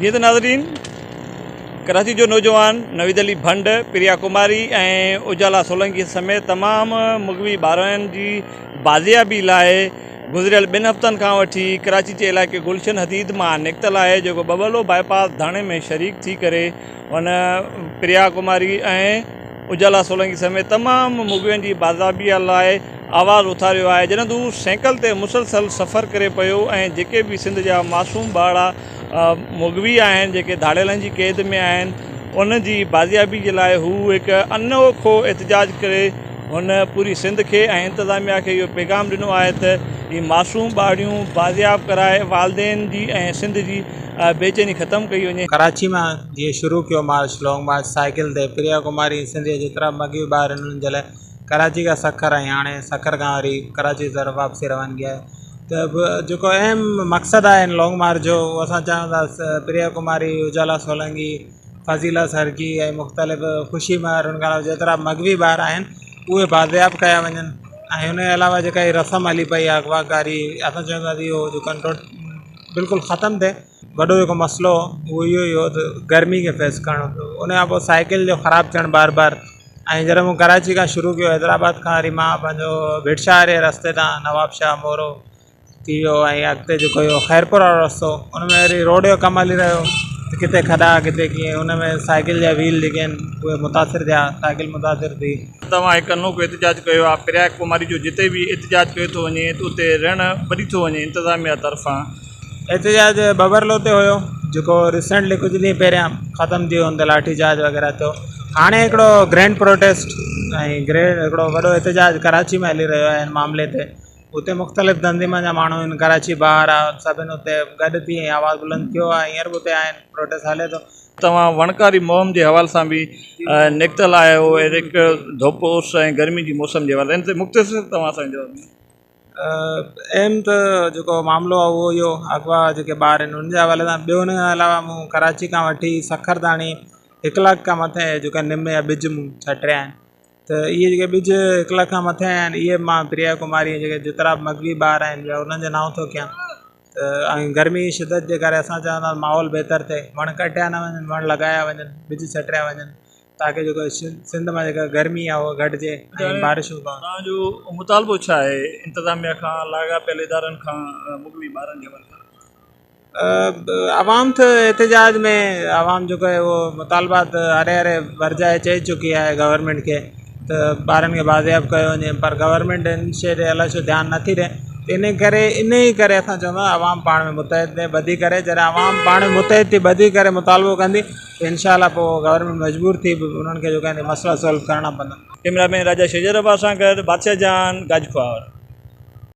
جيئن ته ناظرين ڪراچي جو نوجوان نويد علي ڀنڊ، پريا ڪماري ۽ اجالا سولنگي سميت تمام مغوي ٻارڙن جي بازيابي لاء گذريل ٻن هفتن کان وٺي ڪراچي جي علائقي گلشن حديد مان نڪتل آهي جيڪو ٻٻلو باء پاس ڌرڻي ۾ شريڪ ٿي ڪري هن پريا ڪماري ۽ اجالا سولنگي سميت تمام مغوين جي بازيابي لاء آواز اٿاريو آهي جڏهن ته هو سائيڪل تي مسلسل سفر ڪري پيو ۽ جيڪي به سنڌ جا معصوم ٻارڙا مغوي آهن جيڪي ڌاڙيلن جي قيد ۾ آهن ان جي بازيابي جي لاء هو هڪ انوکو احتجاج ڪري هن پوري سنڌ کي ۽ انتظاميا کي اهو پيغام ڏنو آهي ته هي معصوم ٻارڙيون بازياب ڪرائي والدين جي ۽ سنڌ جي بيچيني ختم ڪئي وڃي. ڪراچي مان جيئن شروع ڪيو مارچ لانگ مارچ سائيڪل تي پريا ڪماري سنڌ جا جيترا مغوي ٻار آهن انهن جي لاء ڪراچي کان سکر ۽ هاڻي سکر کان وري ڪراچي جي طرف واپسي روانگي آهي ته به جيڪو اهم مقصد آهي هن لانگ مارچ جو اهو اسان چاهيون ٿا پريا ڪماري اجالا سولنگي فضيلا سرڪي ۽ مختلف خوشي مهر ان کان علاوه جيترا مغوي ٻار آهن اهي بازياب ڪيا وڃن ۽ ان جي علاوه جيڪا هي رسم هلي پئي آهي اغوا ڪاري اسان چاهيون ٿا ته اهو جيڪو ڪنٽرول بلڪل ختم ٿئي وڏو جيڪو مسئلو هو اهو اهو ئي هو ته گرمي کي فيس ڪرڻو پيو ان کان پوءِ سائيڪل جو خراب ٿيڻ بار بار ۽ جڏهن مون ڪراچي کان شروع ڪيو حيدرآباد کان وري مان پنهنجو ڀٽ شاهه واري رستي تان نواب شاهه مورو ٿي ويو ۽ اڳتي جيڪو اهو خيرپور وارو رستو ان ۾ وري روڊ جو ڪم هلي رهيو ته ڪٿي کڏا ڪٿي ڪيئن ان ۾ سائيڪل جا ويل جيڪي آهن اهي متاثر ٿيا سائيڪل متاثر ٿي. توهان هڪ انوکو احتجاج ڪيو آهي پريا ڪماري جو جتي به احتجاج ڪيو ٿو وڃي ته اتي رڻ ٻڏي ٿو وڃي انتظاميا طرفان. احتجاج ٻٻرلو تي هيو جيڪو ريسينٽلي ڪجهه ڏينهن پهريان ختم ٿي ويو ان تي لاٺي چارج وغيره ٿيو هاڻي هڪڙو گرينڊ پروٽيسٽ ۽ گرينڊ هڪڙو وڏو احتجاج ڪراچي ۾ هلي رهيو آهي ان معاملي تي اتي مختلف تنظيمن جا ماڻهو آهن ڪراچي بار آهي سڀن اتي گڏ ٿي ۽ آواز بلند ڪيو آهي هينئر به اتي آهن پروٽيسٽ هلي ٿو. توهان وڻڪاري مهم جي حوالي سان به نڪتل آهيو هڪ ڌوپ اس ۽ گرمي جي موسم جي حوالي سان ان تي مختصر توهان اسان کي جواب ڏيو. اهم ته جيڪو معاملو آهي اهو اهو اغوا جيڪي ٻار آهن ان جي حوالي سان ٻيو ان کان علاوه مون ڪراچي کان وٺي سکر تاڻي هڪ لک کان مٿي جيڪا نم جا ٻج مون ڇٽيا آهن ته اهي جيڪي ٻج هڪ لک کان مٿي آيا آهن اهي مان پريا ڪماري جيڪي جيترا به مغوي ٻار آهن يا انهن جي نانء ٿو ڪيان ته ۽ گرمي جي شدت جي ڪري اسان چاهيون ٿا ماحول بهتر ٿئي وڻ ڪٽيا نه وڃن وڻ لڳايا وڃن ٻج ڇٽيا وڃن تاڪه جيڪو سنڌ مان جيڪا گرمي آهي اها گهٽجي ۽ بارشون پون. توهان جو مطالبو ڇا آهي انتظاميا کان لاڳاپيل ادارن کان مغوي ٻارن جي حوالي سان؟ عوام ته احتجاج ۾ عوام جيڪو آهي اهو مطالبات هري هري ورجائي چئي چڪي آهي گورنمينٽ کي ته ٻارن کي بازياب ڪيو وڃي پر گورنمينٽ ان شيء تي الائي ڇو ڌيان نٿي ڏي ان ڪري ان ئي ڪري اسان چوندا عوام پاڻ ۾ متحد ٿئي ٻڌي ڪري جڏهن عوام پاڻ ۾ متحد ٿي ٻڌي ڪري مطالبو ڪندي ته انشاء الله پوء گورنمينٽ مجبور ٿي به انهن کي جيڪو آهن مسئلا سالو ڪرڻا پوندا. ڪئميرا مين راجا شجر عباس سان گڏ بادشاهه جان گاجخوار.